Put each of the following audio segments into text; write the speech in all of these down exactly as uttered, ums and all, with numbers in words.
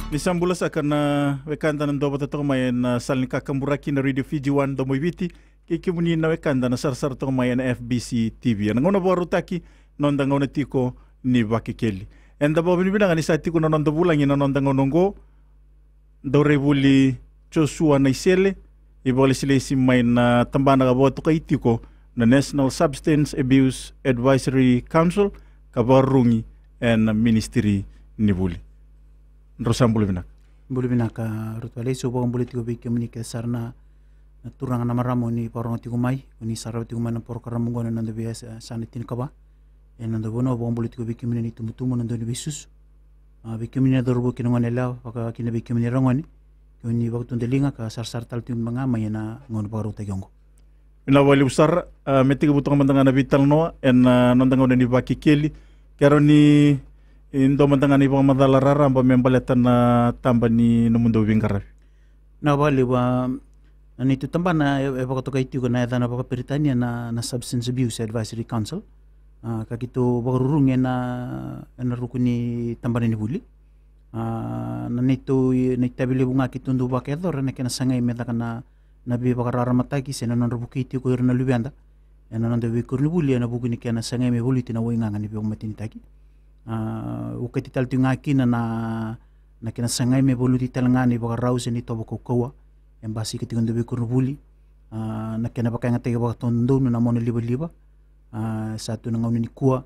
Ni sa bula saka na wekada na dua vata toka mai ena sala ni kakaburaki na Radio Fiji One, Domo i Viti, kei kemuni na wekada na sarasara toka mai ena F B C T V. Ena gauna vakarautaki, noda gauna tiko ni Vakekeli. Eda vakavinavinaka ni sa tiko na noda vulagi ena noda gauna oqo, Dauraivuli Joshua Naisele, ivakalesilesi mai na tabana ka vakatokai tiko na National Substance Abuse Advisory Council, ka vakarurugi ena Ministry ni Vuli. Drau sa bula vinaka. Bula vinaka, Rutualesi. Au vakabula tiko vei kemuni kece sara na, na turaga na marama o ni vakarogo tiko mai, o ni sarava tiko mai na porokaramu oqo ena noda veiyasana tinikava. Ena noda vanua, au vakabula tiko vei kemuni na itubutubu, na dau ni veisusu. A, vei kemuni na cauravou kei na goneyalewa, vaka kina vei kemuni ragone, kemuni vakatudaliga ka sarasara tale tiko mai ga mai ena gauna vakarautaki oqo. Vinaka vakalevu sara. A, me tekivu toka mada ga na veitalanoa ena, a, noda gauna ni Vakekeli, ke rawa ni, e, dua mada ga na ivakamacala raraba me baleta na taba ni nomudou veiqaravi. Vinaka vakalevu. A, na neitou tabana e, e vakatokai tiko na yacana vakaperitania na, na Substance Abuse Advisory Council. A, ka keitou vakarurugi ena, ena ruku ni tabana ni vuli. A, na neitou, na itavi levu ga keitou dau vakayacora na kena sagai me caka na, na veivakararamataki se na nodra vukei tiko o ira na luveda ena noda veikoronivuli ena vuku ni kena sagai me valuti na waigaga ni veivakamatenitaki. A, okati tale tiko ga kina na, na kena sagai me valuti tale ga na ivakarau se na itovo kaukauwa e basika tiko e dua veikoronivuli. A, na kena vakayagataki vakatotonu na mona livaliva, a, sa tu na gauna nikua.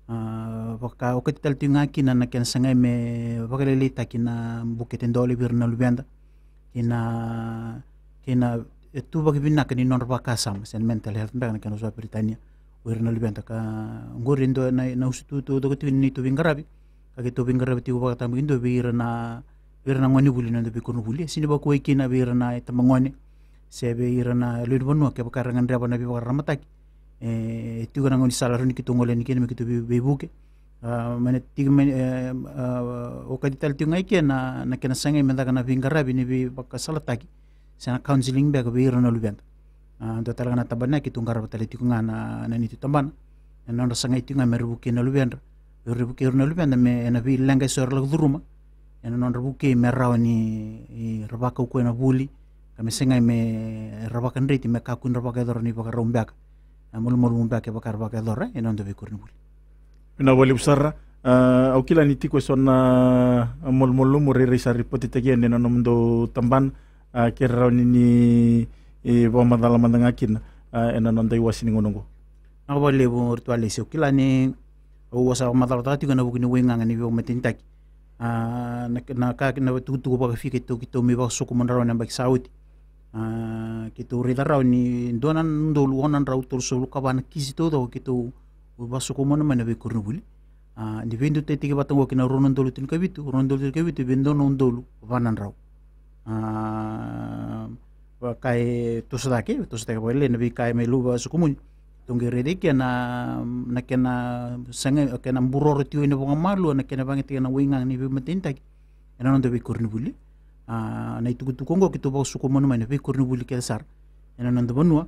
A, vaka, okati tale tiko ga kina na kena sagai me vakalailaitaki na bukete dole vei ira na luveda kei na, kei na ituvaki vinaka ni nodra vakasama se na mental health beka na kena vosa peritania o ira na luveda. Ka oqori e dua na, na usutu taucoko tiko ni neitou veiqaravi, ka keitou veiqaravi tiko vakatabakidua vei ira na, vei ira na gonevuli ena noda veikoronivuli. E sega ni vakakuwai kina vei ira na itabagone se vei ira na lewe ni vanua kevaka era gadreva na veivakararamataki. E, e tiko na gaunisala rawa ni keitou gole yani kina me keitou vei, veivuke. A, mai na tiki mai, e, a, okati tale tiko ga i ke na, na kena sagai me caka na veiqaravi ni veivakasalataki se na counselling beka vei ira na luveda. A, dua tale ga na tabana keitou qarava tale tiko ga na, na neitou tabana ena nodra sagai tiko ga me ra vukei na luvedra. Era vukei ira na luveda me ena veileqa eso era lako curuma ena nodra vukei me rawa ni, i, ra vakaukauwa ena vuli, ka me sagai me ra vakadreti me kakua ni ra vakayacora na ivakarau beka, a, malumalumu beka kevaka ra vakayacora ena noda veikoronivuli. Vinaka vakalevu sara. A, au kila ni tiko eso na, a, malumalumu rairai sa ripotitaki yani ena nomudou tabana, a, ke rawa ni ni, e, vakamacala mada ga kina, a, ena noda iwase ni gauna oqo. Vinaka vakalevu Rutualesi. Au kila ni au a sa vakamacalataka tiko ena vuku ni waigaga ni veivakamatenitaki. A, na, na ka, na itukutuku vakafika keitou, keitou mai vakasokumuna rawa ena yabaki sa oti. A, keitou raica rawa ni dua na udolu ono na drau tolusagavulu ka va na kisi taucoko keitou vakasokumuna mai na veikoronivuli. A, ni veiduiduitaki vata oqo kei na rua na udolu tinikavitu, rua na udolu tinikavitu vei dua na udolu va na drau. A, vaka e toso cake, toso cake vakalailai na veika e mai luva sokumuni. Tou qai raica i ke na, na kena saga, kena buroro tiko ena vakamalua na kena vakayagataki na waigaga ni veivakamatenitaki ena noda veikoronivuli. A, na itukutuku oqo keitou vakasokumuna mai na veikoronivuli kece sara ena noda vanua,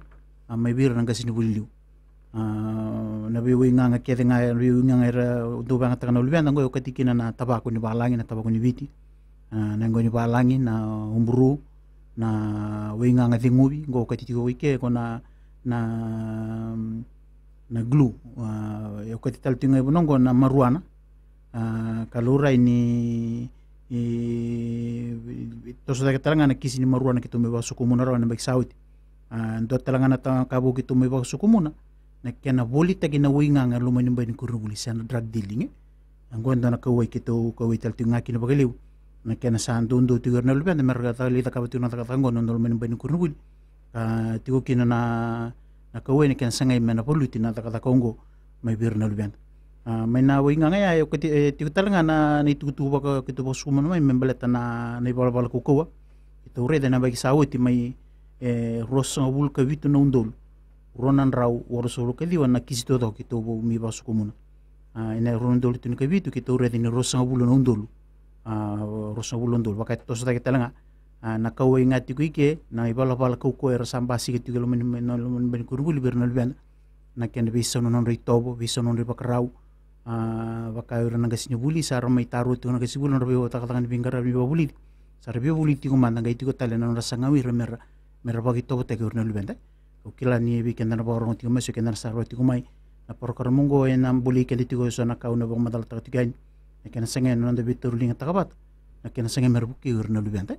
a, mai vei ira na qasenivuli liu. A, na veiwaigaga kece ga, na veiwaigaga era dau vakayagataka na luveda oqo e okati kina na tavako ni valagi, na tavako ni Viti, a, na yaqona ni valagi, na uburu, na waigaga ceguvi, oqo okati tiko i ke ko na, na, na glue. A, e okati tale tiko ga i vanua oqo na maruana. A, ka laurai ni, i, i toso cake tale ga na kisi ni maruana keitou mai vakasokumuna rawa ena yabaki sa oti. A, dua tale ga na ta-, ka vou keitou mai vakasokumuna, na kena volitaki na waigaga e loma ni bai ni koronivuli se na drug dealing, e. Oqo e dua na kauwai keitou kauwai tale tiko ga kina vakalevu. Na kena sa doudou tiko ira na luveda me ra lai cakava tiko na cakacaka oqo ena loma ni bai ni koronivuli. Ka tiko kina na, na kauwai na kena sagai me na valuti na cakacaka oqo mai vei ira na luveda. A, mai na waigaga ya, e okati, e tiko tale ga na, na itukutuku vaka, keitou vakasokumuna mai me baleta na, na ivalavala kaukauwa. Keitou raica ena yabaki sa oti mai, e, ruasagavulu ka vitu na udolu rua na drau walusagavulu ka ciwa na kisi taucoko keitou vou mai vakasokumuna. A, ena rua na udolu tinikavitu keitou raica ni ruasagavulu na udolu. A, ruasagavulu na udolu, vaka e toso cake tale ga. A, na kauwai ga tiko i ke na ivalavala kaukauwa era sa basika tiko e loma ni, na loma ni bai ni koronivuli vei ira na luveda. Na kena veisau na nodra itovo, veisau na nodra ivakarau, A, vaka o ira na qasenivuli, sa ra mai tarua tiko na qasenivuli na nodra veicakacaka ni veiqaravi ni vakavulici. Sa ra via vulici tiko mada, qai tiko tale na nodra saga o ira me ra, me ra vakaitovotaki o ira na luveda. Au kila ni vei keda na vakarogo tiko mai, so keda na sarava tiko mai na porokaramu oqo, ena bolei keda tiko eso na ka au na vakamacalataka tiko yani. Na kena saga na noda veitauriligataka vata, na kena saga me ra vukei o ira na luveda.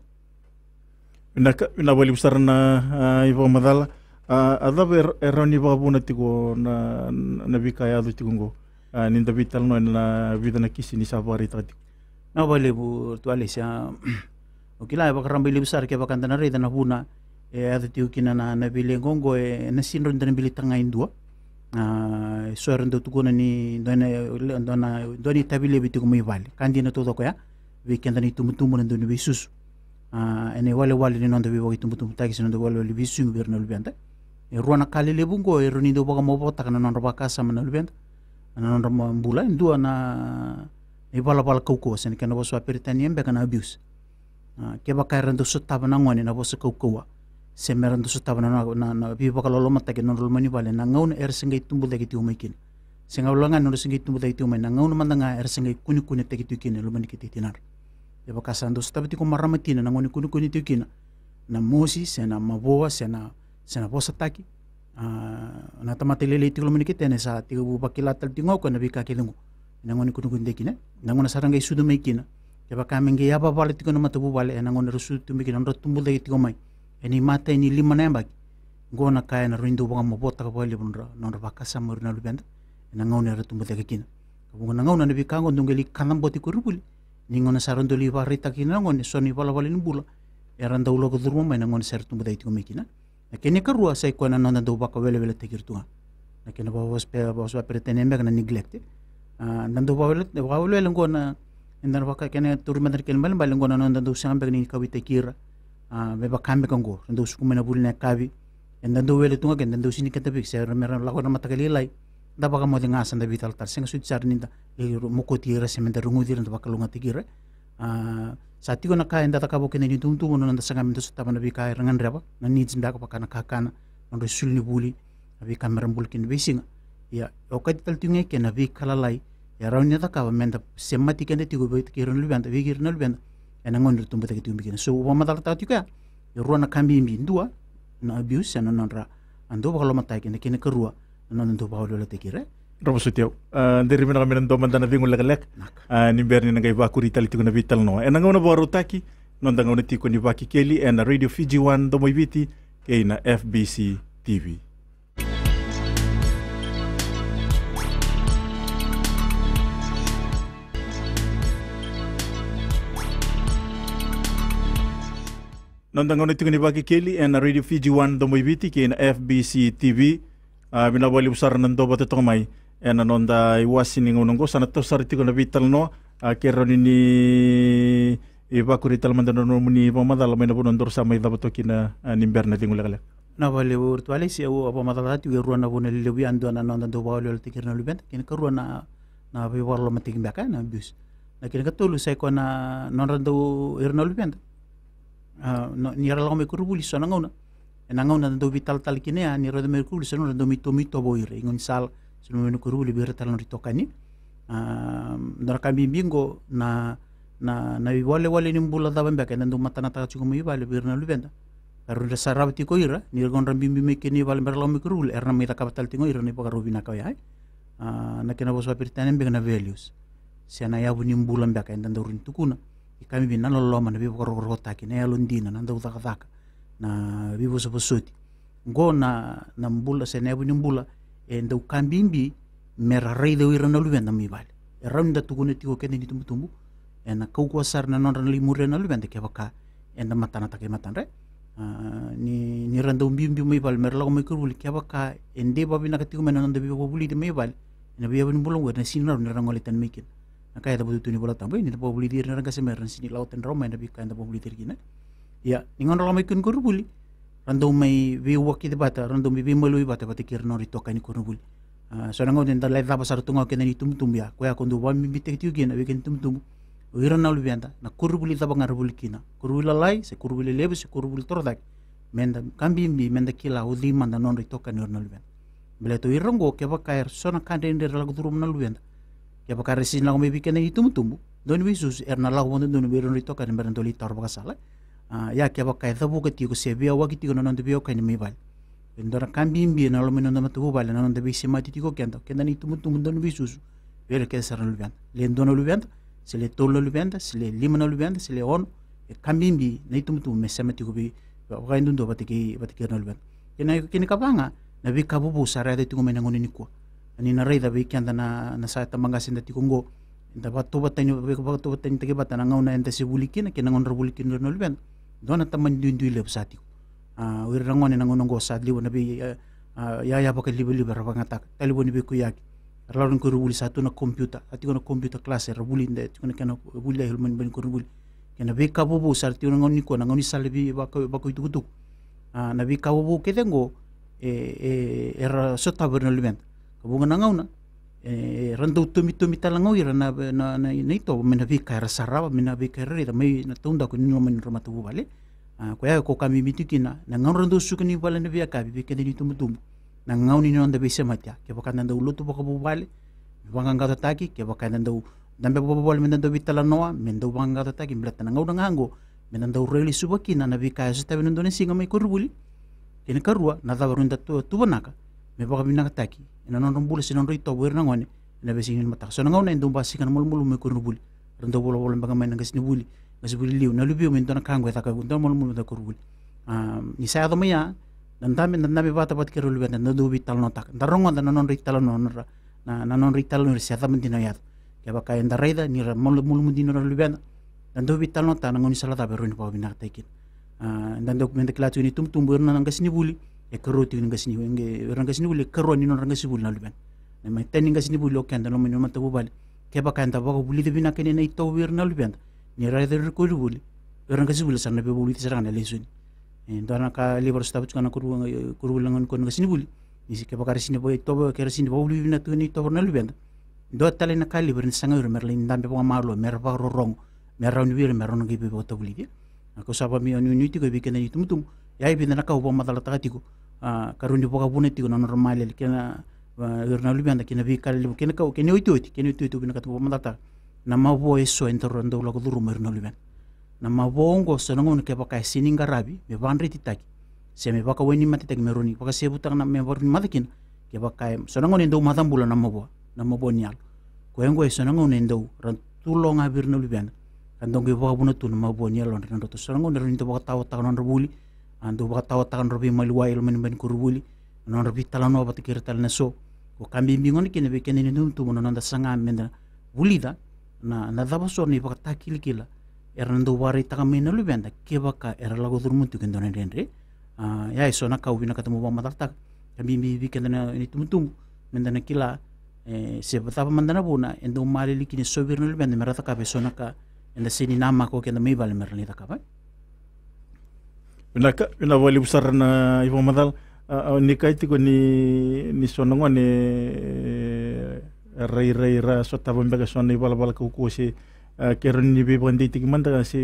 Vinaka, vinaka vakalevu sara na, a, ivakamacala. A, a cava e, e rawa ni vakavuna tiko na, na veika e yaco tiko oqo, a, ni da veitalanoa ena vica na kisi ni sa vakaraitaka tiko? Vinaka vakalevu, Ratu Alesi. Au kila e vakararaba levu sara kevaka da na raica na vuna e yaco tiko kina na, na veileqa oqo, e na sega ni rawa ni da na bileitaka ga e dua. A, eso era dau tukuna ni dua na, dua na, dua na itavi levu e tiko mai vale. Ka dina taucoko ya, vei keda na itubutubu na dau ni veisusu. A, ena iwalewale ni noda veivakaitubutubutaki se noda iwalewale ni veisugi vei ira na luveda. E rua na ka lelevu oqo e rawa ni dau vakamavotaka na nodra vakasama na luveda, na nodra ma-, bula. E dua na, na ivalavala kaukauwa, se na kena vosa vakaperitania beka na abuse. A, kevaka era dau sotava na gone na vosa kaukauwa, se mera dau sotava na, na, na, na veivakalolomataki ena nodra loma ni vale, na gauna era se qai tubu cake tiko mai kina. Sega walega ni nodra se qai tubu cake tiko mai, na gauna mada ga era se qai kunekunetaki tiko kina e loma ni kete i tinadra. Kevaka sa dau sotava tiko marama tina na gauna e kunekune tiko kina na mosi, se na mavoa, se na, se na vosataki, a, na tamata lailai tiko e loma ni kete, ena sa tekivu vakila tale tiko ga o koya na veika kece oqo. Ena gauna e kunekunetaki kina, na gauna sa ra qai sucu mai kina, kevaka me qai yavavala tiko na matavuvale, ena gauna era sucu tiko mai kina, nodra tubu cake tiko mai ena imatai ni lima na yabaki. Oqo na ka ena rawa ni dau vakamavotaka vakalevu nodra, nodra vakasama o ira na luveda ena gauna era tubu cake kina. Ka vuqa na gauna na veika oqo dau qai lai kacabote koronivuli. Ni gauna sa ra dau lai vakaraitaka kina na gone eso na ivalavala ni bula era dau lako curuma mai na gauna sa ra tubu cake tiko mai kina. Na kena ikarua sa i koya na noda dau vakaweleweletaki ira tu ga. Na kena vakavosa pe-, vakavosa vakaperitania beka na neglect. A, da dau vakawele-, vakawelewele oqo na, eda na vaka, kena tauri mada na kena ibalebale oqo na noda dau sega beka ni kauwaitaki ira. A, me vaka beka oqo, ra dau suka mai na vuli na yakavi, eda dau wele tu ga kina, da dau sega ni keda vei se ra, me ra lako na mataka lailai. Da vakamoce ga, sa da veitalatala, sega soti sara ni da, e, mokoti ira se me da rogoci ira, da vakalougatataki ira. A, sa tiko na ka eda cakava o keda na itubutubu, na noda saga me da sotava na veika era gadreva, na needs beka, vaka na kakana, nodra isulu ni vuli, na veika me ra bula kina veisiga. Ia, e okati tale tiko ga e ke na veika lalai e rawa ni da cakava me da semati keda tiko vei ira na luveda, vei ira na luveda ena gauna era tubu cake tiko mai kina. So au vakamacalataka tiko ya e rua na ka bibi. Dua, na abuse, ena nodra dau vakalomataki, na kena ikarua na noda dau vakaweleweletaki ira. Ra vosoti au. A, deri vinaka me na dua mada na cegu lekaleka. Vinaka. A, ni bera ni na qai vakuri tale tiko na veitalanoa ena gauna vakarautaki, noda gauna tiko ni Vakekeli ena Radio Fiji One Domoiviti kei na F B C T V. Noda gauna tiko ni Vakekeli ena Radio Fiji One Domoiviti kei na F B C T V. A, vinaka vakalevu sara na dau vakatoka mai ena noda iwase ni gauna oqo. Sa na toso sara tiko na veitalanoa, a, ke rawa ni ni vakuri tale mada na nomuni vakamacala mai na vanua daru sa mai cava toka kina, a, ni bera na cegu lekaleka. Vinaka vakalevu Ratu Alesi. Au a vakamacalataka tiko e rua na vuna lelevu ya, dua na noda dau vakaweleweletaki ira na luveda, kei na ikarua na, na veivakalolomataki beka, na abuse. Na kena ikatolu sa i koya na nodra dau, ira na luveda, a, no, ni ra lako mai koronivuli, so na gauna, ena gauna da dau veitalatala kina ya, ni ra yaco mai koronivuli, so na gauna da dau mai to-, mai tovo ira i gaunisala, so na gauna mai koronivuli vei ira tale na nodra itokani. A, dua na ka bibi oqo na, na, na iwalewale ni bula cava beka eda dau matanataka tiko mai vale vei ira na luveda. Ka rawa ni ra sarava tiko ira ni ra gauna ra biubiu mai kina i vale me ra lako mai koronivuli, era na mai cakava tale tiko ira na ivakarau vinaka oya. A, na kena vosa vakaperitania beka na values, se na yavu ni bula beka eda dau rawa ni tukuna. E ka bibi na loloma, na veivakarokorokotaki, na yalodina, na dau cakacaka, na veivosovosoti. Oqo na, na bula se na yavu ni bula e dau ka bibi me ra raica o ira na luveda mai vale. E rawa ni da tukuna tiko o keda ni tubutubu, ena kaukauwa sara na nodra lai muria na luveda kevaka eda matanataka e matadra. A, ni, ni ra dau biubiu mai vale me ra lako mai koronivuli, kevaka e dei vakavinaka tiko mai na noda veivakavulici mai vale ena veiyavu ni bula oqo, era na sega ni rawa ni ra gole tani mai kina. Na ka e cavuta tu ni Vola Tabu, e, ni da vakavulici ira ni ra qase mai, era na sega ni lako tani rawa mai na veika eda vakavulici ira kina. Ia, ni gauna ra lako mai kina koronivuli, ra dau mai veiwakiti vata, ra dau mai veimaliwai vata, vata kei ira na nodra itokani koronivuli. A, so na gauna eda lai cava sara tu ga o keda ni tubutubu ya, koya ko dau vakabibitaki tiko kina vei keda ni tubutubu, o ira na luveda, na koronivuli cava ga ra vuli kina, koronivuli lalai se koronivuli lelevu se koronivuli torocake, me da ka bibi me da kila o cei mada na nodra itokani o ira na luveda. Baleta o ira oqo, kevaka era so na ka dredre ra lako curuma na luveda, Kevaka era sega ni lako mai vei keda na itubutubu, dau ni veisusu era na lako vakadodonu vei ira na nodra itokani me ra dau lai taura vakasala. A, ia kevaka e cavuka tiko se veiyawaki tiko na noda veiwekani mai vale, e dua na ka bibi ena loma ni noda matavuvale na noda veisemati tiko keda, keda na itubutubu, dau ni veisusu vei ira kece sara na luveda. Le dua na luveda, se le tolu na luveda, se le lima na luveda, se le ono, e ka bibi na itubutubu me sema tiko vei, vaka, vakayadudua vata kei, vata kei ira na luveda. Kei na, kei na ikava ga, na veika vovou sa ra yaco tiko mai na gauna nikua. Ni na raica vei keda na, na sa tabaqase eda tiko oqo, eda vakatauvatani, vakatauvatanitaki vata na gauna eda se vuli kina kei na gauna ra vuli kina na luveda. Dua na tamani duidui levu sa tiko. A, o ira na gone na gauna oqo sa levu na vei, a, a, yaya vakalivaliva era vakayagataka. Talevoni veikoyaki. Era lako ni koronivuli, sa tu na computer, sa tiko na computer class era vuli, de tiko na kena vuli e loma ni koronivuli. Kei na veika vovou sa ra tiko na gauna nikua, na gaunisala vei vaka, vakaitukutuku. A, na veika vovou kece oqo, e, e, era sotava ira na luveda. Ka vuqa na gauna, e, ra dau tomitomi tale ga o ira na, na, na, na itovo mai na veika era sarava, mai na veika era raica mai na taudaku ni loma ni nodra matavuvale. A, koya ko ka bibi tiko kina, na gauna ra dau suka ni vale na veiyakavi vei keda na itubutubu, na gauna ni noda veisemati ya. Kevaka eda dau lotu vakavuvale, me vaqaqacotaki, kevaka eda dau dabe vakavuvale, me da dau veitalanoa, me dau vaqaqacotaki, baleta na gauna ga oqo me da dau rai lesuva kina na veika e sotavi ena dua na siga mai koronivuli. Kei na ikarua, na cava rawa ni da tu, tuvanaka me vakavinakataki ena nodra bula se nodra itovo o ira na gone ena veisiga ni mataka. So na gauna e dau basika na malumalumu mai koronivuli, ra dau volavola beka mai na qasenivuli, qasenivuli liu, na luvemu, e dua na ka oqo e caka, dua na malumalumu e caka koronivuli. A, ni sa yaco mai ya, da dabe, da dabe vata, vata kei ira na luveda, da dau veitalanoataka, da rogoca na nodra italanoa, nodra, na, na nodra italanoa, se cava dina e yaco. Kevaka eda raica ni ra malumalumu dina na luveda, da dau veitalanoataka na gaunisala cava e rawa ni vakavinakataki kina. A, da dau, me da kila tiko ni tubutubu, ira na qasenivuli e karua tiko ni qasenivuli, ira na qasenivuli e karua ni nodra qasenivuli na luveda. Na imatai ni qasenivuli o keda loma ni matavuvale. Kevaka eda vakavulica vinaka yani na itovo vei ira na luveda, ni ra yaco ira koronivuli, ira na qasenivuli sa na veivulici sara ga na lesoni. E dua na ka levu era sotava tiko na koronivuli, koronivuli na gauna nikua na qasenivuli. Ni se kevaka era sega ni vakaitovo, ke era sega ni vakavulici vinaka tu na itovo na luveda, dua tale na ka levu era na saga o ira me ra lai dabe vakamalua, me ra vakarorogo, me rawa ni vei ira me ra na qai veivakatavulici. A, kau sa vakanuinui tiko vei keda na itubutubu. Ia e vica na ka au vakamacalataka tiko, a, ka rawa ni vakavuna tiko na nodra malele kei na, a, ira na luveda kei na veika levu, kei na kau, kei na iotioti, kei na iotioti au vinakata vakamacalataka. Na mavoa eso e dau, dau lako curuma ira na luveda. Na mavoa oqo so na gauna kevaka e sega ni qaravi me vakadretitaki se me vakawainimatetaki me rawa ni vakasevutaka na, me rawa ni maca kina. Kevaka e, so na gauna e dau maca bula na mavoa, na mavoa ni yalo. Koya oqo e so na gauna e dau ra tu lo ga vei ira na luveda, ka dau qai vakavuna tu na mavoa ni yalodra ena nodra, so na gauna e rawa ni dau vakataotaka na nodra vuli, a, dau vakataotaka na nodra veimaliwai e loma ni bai ni koronivuli, na nodra veitalanoa vata kei ira tale na so. Ko ka bibi gona kina vei keda na itubutubu na noda saga me da vulica na, na cava so na ivakatakilakila era na dau vakaraitaka mai na luveda kevaka era lako curuma tiko e dua na dredre. A, ia e so na ka au vinakata meu vakamacalataka. Ka bibi vei keda na, na itubutubu me da na kila, e, se cava mada na vuna e dau malele kina e so vei ira na luveda me ra cakava e so na ka eda sega ni namaka o keda mai vale me ra lai cakava. Vinaka, vinaka vakalevu sara na ivakamacala. A, a, ni kaya tiko ni, ni so na gone, e, rairai ra sotava beka e so na ivalavala kaukauwa se, a, ke rawa ni veivakadeitaki mada se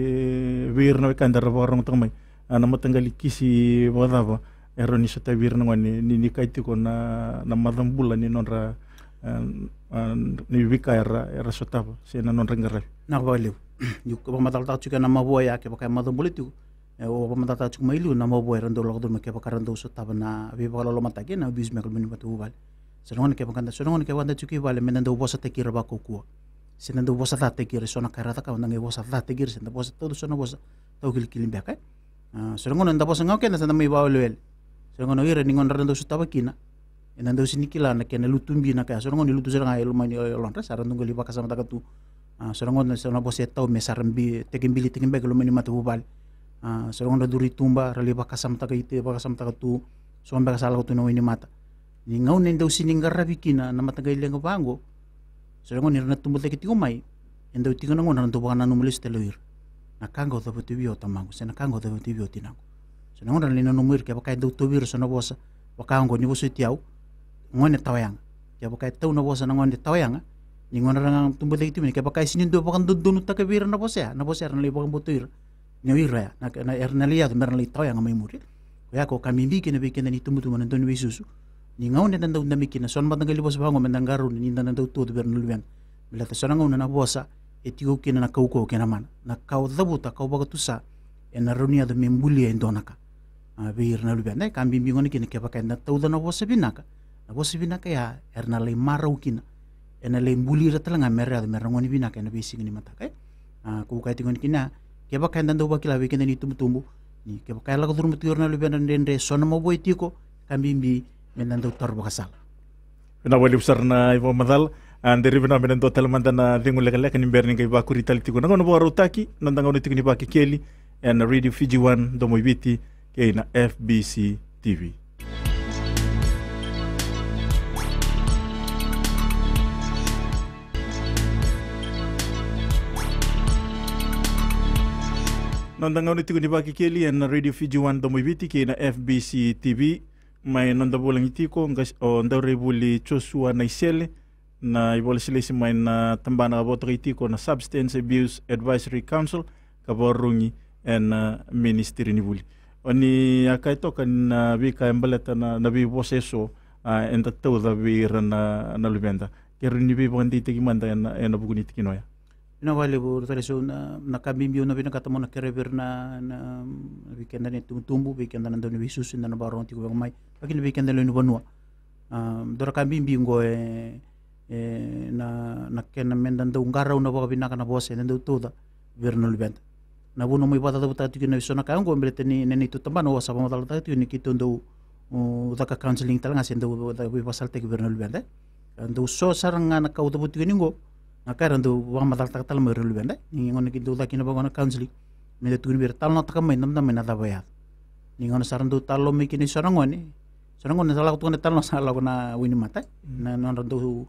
vei ira na wekada ra vakarogotaka mai. A, na mataqali kisi vakacava e rawa ni sotavi ira na gone ni, ni kaya tiko na, na maca bula ni nodra, a, a, ni veika era, era sotava se na nodra qaravi. Vinaka vakalevu. Niu vakamacalataka tiko na mavoa ya, kevaka e maca bula tiko, e, au vakamacalataka tiko mai liu na mavoa era dau lako curuma kevaka ra dau sotava na veivakalolomataki, na abuse me loma ni matavuvale. So na gone kevaka da, so na gone kevaka da tiko i vale me da dau vosataki ira vakaukauwa, se da dau vosacataki ira e so na ka era cakava, da qai vosacataki ira se da vosa tauca so na vosa taukilikili beka, e. A, so na gauna da vosa ga o keda sa da mai vakawelewele. So na gauna o ira ni gauna ra dau sotava kina, eda dau sega ni kila na kena lutu bi na ka ya. So na gauna e lutu sara ga e loma ni yalodra, sa ra dau qai vakasamataka tu. A, so na gauna so na vosa e tau me sa ra bi, tekibilitaki beka e loma ni matavuvale. A, so na gauna ra duri tuba, ra lai vakasamataka i te, vakasamataka tu, so beka sa lako tu na wainimata. Ni gauna e dau sega ni qaravi kina na mataqali leqa vaqo, so na gauna era na tubu cake tiko mai, e dau tiko na gauna era dau vakananuma lesu tale o ira. Na ka qo au cavuta vei au tamaqu, se na ka qo au cavuta vei au tinaqu. So na gauna era na lai nanuma o ira kevaka e dau tauvi ira so na vosa vaka oqo ni vosoti au, gone tawayaga. Kevaka e tau na vosa na gone tawayaga, ni gauna era na tubu cake tiko mai, kevaka e sega ni dau vakadodonutaka vei ira na vosa ya, na vosa ya era na lai vakabauta o ira ni o ira ya, na, na, era na lai yaco me ra na lai tawayaga mai muri. Koya ko ka bibi kina vei keda na itubutubu na dau ni veisusu. Ni gauna eda dau dabe kina, so na mataqali vosa vaqo me da qarauna ni da na dau tauca vei ira na luveda. Baleta so na gauna na vosa e tiko kina na kaukauwa kei na mana. Na ka o cavuta, ka o vakatusa, ena rawa ni yaco me bulia e dua na ka. A, vei ira na luveda, e ka bibi gona kina kevaka eda tauca na vosa vinaka. Na vosa vinaka ya era na lai marau kina. Ena lai buli ira tale ga me ra yaco me ra gone vinaka ena veisiga ni mataka, e. A, ko kaya tiko gona kina, kevaka eda dau vakila vei keda ni tubutubu, ni kevaka e lako curuma tiko ira na luveda dredre, so na mavoa e tiko, ka bibi me da dau taro vakasala. Vinaka vakalevu sara na ivakamacala. A, deri vinaka me na dua tale mada na cegu lekaleka ni bera ni qai vakuri tale tiko na gauna vakarautaki, na noda gauna tiko ni Vakekeli ena Radio Fiji One, Domo i Viti, kei na F B C T V. Na noda gauna tiko ni Vakekeli ena Radio Fiji One, Domo i Viti, kei na F B C T V. Mai noda vulagi tiko, qas-, o Dauraivuli Joshua Naisele, na ivakalesilesi mai na tabana ka vakatokai tiko na Substance Abuse Advisory Council, ka vakarogi ena, a, Ministry ni Vuli. O ni a kaya toka na veika e baleta na, na veivosa eso, a, eda tauca vei ira na, na luveda. Ke rawa ni veivakadeitaki mada ena, ena vuku ni tikina oya. Vinaka vakalevu, Rotare Sou, na, na ka bibi au na vinakata mo na kerea vei ira na, na, vei keda na itubutubu, vei keda na dau ni veisusu, eda na vakarorogo tiko vaka mai, vaka kina vei keda na lewe ni vanua. A, dua na ka bibi qo e, e, na, na kena me da dau qarauna vakavinaka na vosa eda dau tauca vei ira na luveda. Na vuna mai vakacavutaka tiko na veisau na ka qo, baleta ni, na neitou tabana au sa vakamacalataka tiko ni keitou dau, u, caka counseling tale ga se dau, dau veivakasalataki vei ira na luveda. E dau so sara ga na ka au cavuta tiko ni qo, na ka era dau vakamacalataka tale mai ira na luveda. Ni gauna keitou caka kina vaka na counseling, me da tukuni vei ira, talanoataka mai, na mada mai na cava e yaco. Ni gauna sa ra dau talanoa mai kina eso na gone, so na gone sa lako tu ga na talanoa, sa lako na wainimata. Mm. Na, na nodra dau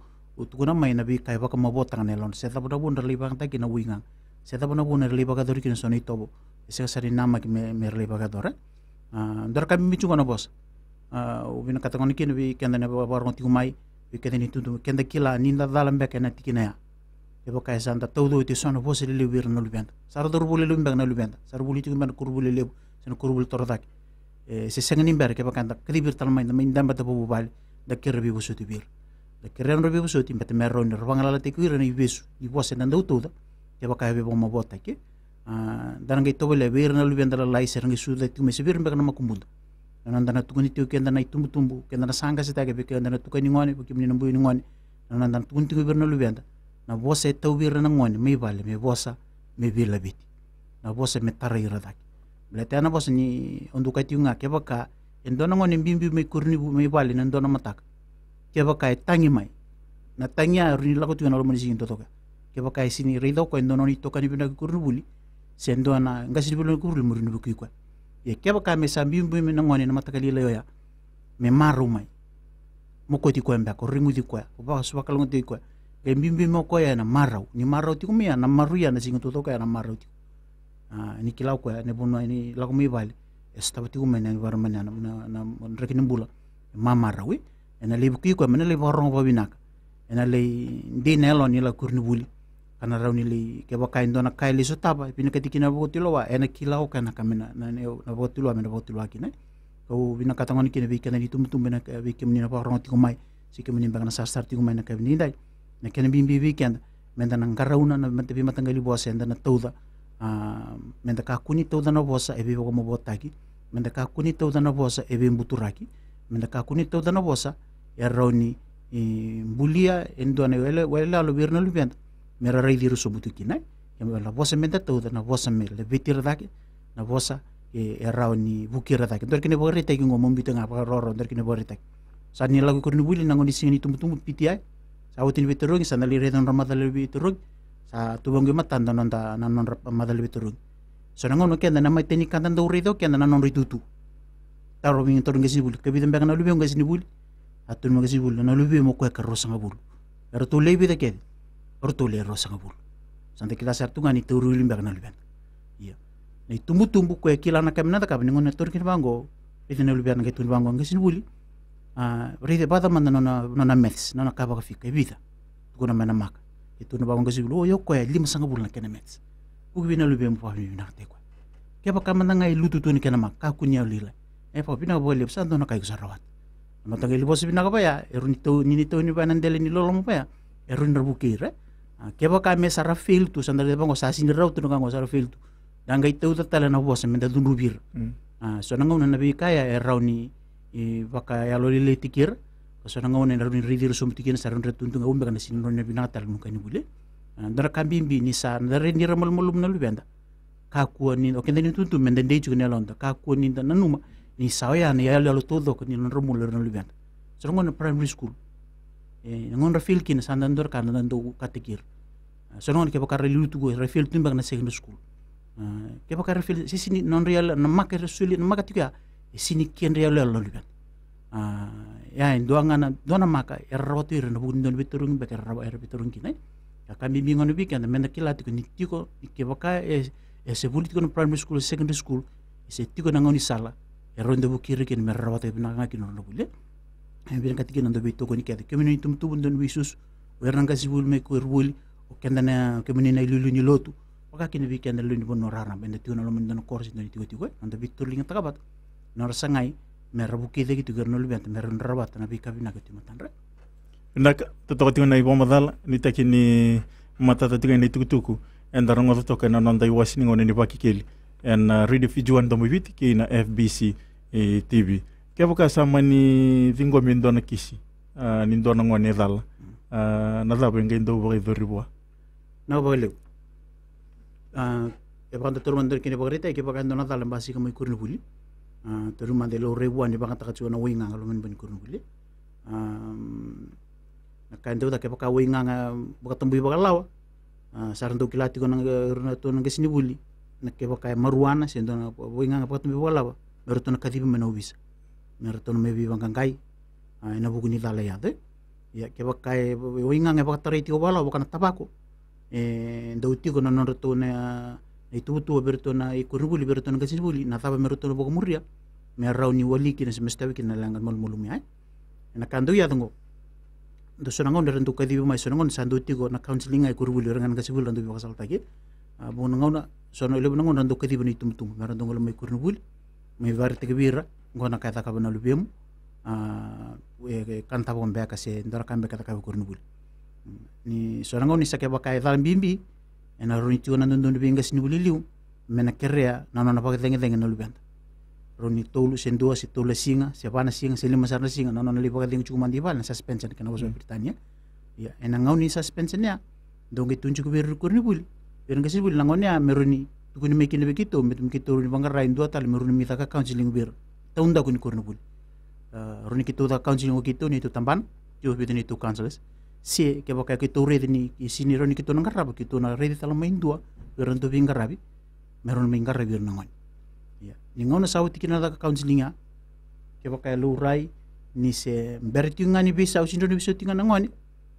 tukuna mai na veika e vakamavoataka na yalodra. Se cava na vuna era lai vakayagataka kina na waigaga. Se cava na vuna era lai vakayacori kina so na itovo. E sega sara ni namaki me, me ra lai vakayacora. A, dua na ka bibi tiko na vosa. A, au vinakata gona kina vei keda na va-, vakarorogo tiko mai, vei keda ni tutu, keda kila ni da cala beka ena tikina ya. Kevaka e sa da tauca oti eso na vosa lelevu vei ira na luveda. Sa ra cauravou lelevu beka na luveda. Sa ra vuli tiko beka na koronivuli lelevu, se na koronivuli torocake. E, se sega ni bera, kevaka da kacivi ira tale mai, da mai dabe vata vakavuvale, da kerea veivosoti vei ira. Da kerea nodra veivosoti, baleta me rawa ni ra vagalalataki ira na ivesu ni vosa eda dau tauca, kevaka e veivakamavoataki. A, da na qai tovolea vei ira na luveda lalai, se ra qai sucu tiko mai, se vei ira beka na makubuda. Na noda na tukuni tiko keda na itubutubu, keda na sa qasetaki, vei keda na tukuni gone, vei kemuni na bui ni gone. Na noda na tukuni tiko vei ira na luveda. Na vosa e tauvi ira na gone mai vale, me vosa me veilaveti. Na vosa me tarai ira cake. Baleta ya na vosa ni au dau kaya tiko ga, kevaka e dua na gone biubiu mai koronivuli, mai vale ena dua na mataka. Kevaka e tagi mai. Na tagi ya e rawa ni lako tiko ena loma ni siga ni tucake. Kevaka e sega ni raica o koya e dua na nona itokani vinaka i koronivuli, se dua na qasenivuli ni koronivuli, mo rawa ni vukei koya. Ia kevaka me sa biubiu mai na gone ena mataka lailai oya, me marau mai. Mo kauti koya beka, o reguci koya, o vaka-, vakalougatataki koya. Qai biubiu mai o koya ena marau. Ni marau tiko mai ya, na marau ya na siga tucake ya na marau tiko. A, ni kila o koya, na vanua ni lako mai vale, e sotava tiko mai na environment ya, na, na, na draki ni bula e mamarau, e. Ena lai vukei koya me na lai vakarorogo vakavinaka. Ena lai dei na yalo ni lako i koronivuli. Ka na rawa ni lai, kevaka e dua na ka e lai sotava, e vinakati kina na vakatulewa, ena kila o koya na ka me na, na, na, na vakatulewa me na vakatulewa kina, e. Kau vinakata gona kina vei keda ni tubutubu, na, vei kemuni na vakarorogo tiko mai, se kemuni beka na sarasara tiko mai ena yakavi nidai. Na kena bibi vei keda, me da na qarauna na mata-, veimataqali vosa eda na tauca, a, me da kakua ni tauca na vosa e veivakamavoataki, me da kakua ni tauca na vosa e veibuturaki, me da kakua ni tauca na vosa e rawa ni, e, bulia e dua na wele-, wele yalo vei ira na luveda me ra raici ira sobu tu kina, e. Kena ibalebale na vosa me da tauca, na vosa me laveti ira cake, na vosa e, e rawa ni vukei ira cake. Dua na kena ivakaraitaki qo, mo biuta ga vakarokoroko, dua na kena ivakaraitaki. Sa ni lako i koronivuli na gauna ni siga ni tubutubu, P T I. Sa oti ni veitarogi, sa na lai raica na nodra macala ni veitarogi. Sa tu vaqo i matada na noda, na nodra macala ni veitarogi. So na gauna keda na imatai ni ka da dau raica o keda na nodra itutu. Tarovi, tarovi qasenivuli, ka vica beka na luvemu qasenivuli? A, tukuna mai qasenivuli, na luvemu o koya ka ruasagavulu. Eratou lewe vica kece? Eratou lewe ruasagavulu. Sa da kila sara tu ga ni tauri wili beka na luveda. Ia. Na itubutubu koya e kila na ka me na cakava, ni gauna e tauri kina vaqo, raica na luveda qai tukuna vaqo, qasenivuli. A, raica, vakacava mada na nona, nona maths, nona ka vakafika, e vica? Tukuna mai na maka. E tukuna vaqo qasenivuli, o, io, o koya e limasagavulu na kena maths. Vuki vei na luvemu, vakavinavinakataki koya. Kevaka mada ga e lutu tu na kena maka, kakua ni yalolailai. E, vakavinaka vakalevu, sa dua na ka iko sa rawata. Na mataqali vosa vinaka vaya, e rawa ni tau, ni, ni tau ni vaya na dela ni loloma vaya, e rawa ni ra vukei ira. A, kevaka me sa ra fail tu, sa da raica vaqo sa sini rau tu na ka qo, sa ra fail tu. Da qai tauca tale na vosa me da cudruvi ira. Mm. A, so na gauna na veika ya e rawa ni, e, vakayalolailaitaki ira. Ka so na gauna e rawa ni raici ira sobu tiko kina, sa rawa ni ra tu tu ga, au beka na sini rawa ni vinaka tale na noqu kai ni vuli. A, dua na ka bibi ni sa na raici ira malumalumu na luveda. Kakua ni, o keda ni tutu me da dei tiko na yaloda, kakua ni da nanuma ni sa oya na iyaloyalo taucoko ni nodra bula o ira na luveda. So na gauna primary school, e, na gauna ra fail kina, sa da dua na ka da dau kataki ira. A, so na gauna kevaka ra liu tu qo, ra fail tu beka na secondary school. A, kevaka ra fail, se sini nodra iyalo, na maka era soli, na maka tiko ya, e sini kedra iyaloyalo na luveda. A, ya e dua ga na, dua na maka era rawata ira ena vuku ni dua na veitarogi beka era rawa, era veitarogi kina, e. Ia ka bibi gona vei keda me da kila tiko ni tiko, ni kevaka e, e se vuli tiko na primary school, secondary school, e se tiko na gaunisala e rawa ni da vukei ira kina me ra rawata vinaka ga kina na nodra vuli. E vinakati kina na dau veitokoni kece, kemuni na itubutubu, dau veisusu, o ira na qasenivuli mai koronivuli, o keda na, kemuni na iliuliu ni lotu, vaka kina vei keda na lewe ni vanua raraba eda tiko ena loma ni dua na koro se dua na itikotiko, e, na dau veitauriligataka vata, na nodra sagai me ra vukei cake tiko ira na luveda me ra rawata na veika vinaka e tu e matadra. Vinaka, totoka tiko na ivakamacala, nuitaki ni matata tiko na itukutuku eda rogoca toka ena noda iwase ni gauna ni Vakekeli ena, a, Radio Fiji One Domo i Viti kei na F B C, e, T V. Kevaka sa mani ciqomi e dua na kisi, a, ni dua na gone e cala, a, na cava e qai dau vakayacori vua? Na vakalevu. A, e vakadodonu mada kina vakaraitaki, kevaka e dua na cala e basika mai koronivuli. A, tauri mada e laurai vua ni vakayagataka tiko na waigaga e loma ni bai ni koronivuli. A, na ka e dau caka, kevaka waigaga vakatabui vakalawa, a, sa ra dau kila tiko na, ira na tou na qasenivuli, na kevaka e maruana se dua na waigaga vakatabui vakalawa, me ratou na kacivi mai na ovisa me ratou na mai veivaqaqai, a, ena vuku ni cala e yaco, e. Ia kevaka e waigaga e vakatarai tiko vakalawa, vaka na tavako, e dau tiko na nodratou na, na ituvatuva vei iratou na ikoronivuli, vei iratou na qasenivuli, na cava me ratou na vakamuria me rawa ni wali kina se me sotavi kina na leqa malumalumu ya, e. Ena ka dau yaco qo, dau so na gauna era dau kacivi mai, so na gauna sa dau tiko na counselling ga e koronivuli, o ira ga na qasenivuli ra dau veivakasalataki. A, vua na gauna, so na levu na gauna ra dau kacivi na itubutubu me ra dau gole mai koronivuli, me vakaraitaki vei ira, qo na ka e cakava na luvemu, a, e, e kana tavako beka se dua na ka beka e cakava e koronivuli. Ni so na gauna ni sa kevaka e cala bibi, ena rawa ni tiko na dodonu vei qasenivuli e liu me na kerea na nona vakacegacega na luveda. Rawa ni tolu se dua se tolu na siga se va na siga se lima sara na siga na nona lai vakacegu tiko mada i vale, na suspension kena vosa Peritania. Ia ena gauna ni suspension ya, dau qai tukuni tiko vei ira na koronivuli, vei ira na qasenivuli na gone ya, me rawa ni tukuni mai kina vei keitou me keitou rawa ni vaqara e dua tale me rawa ni mai caka counselling vei ira. Taudaku ni koronivuli. A, rawa ni keitou caka counselling o keitou, neitou tabana, tiko e vica neitou counsellors. Se kevaka keitou raica ni sini rawa ni keitou na qarava, keitou na raici tale mai e dua vei ira na dau veiqaravi me rawa ni mai qaravi ira na gone. Ia ni gauna sa oti kina na caka counselling ya, kevaka e laurai ni se bera tiko ga ni veisau, se dodonu ni veisau tiko ga na gone,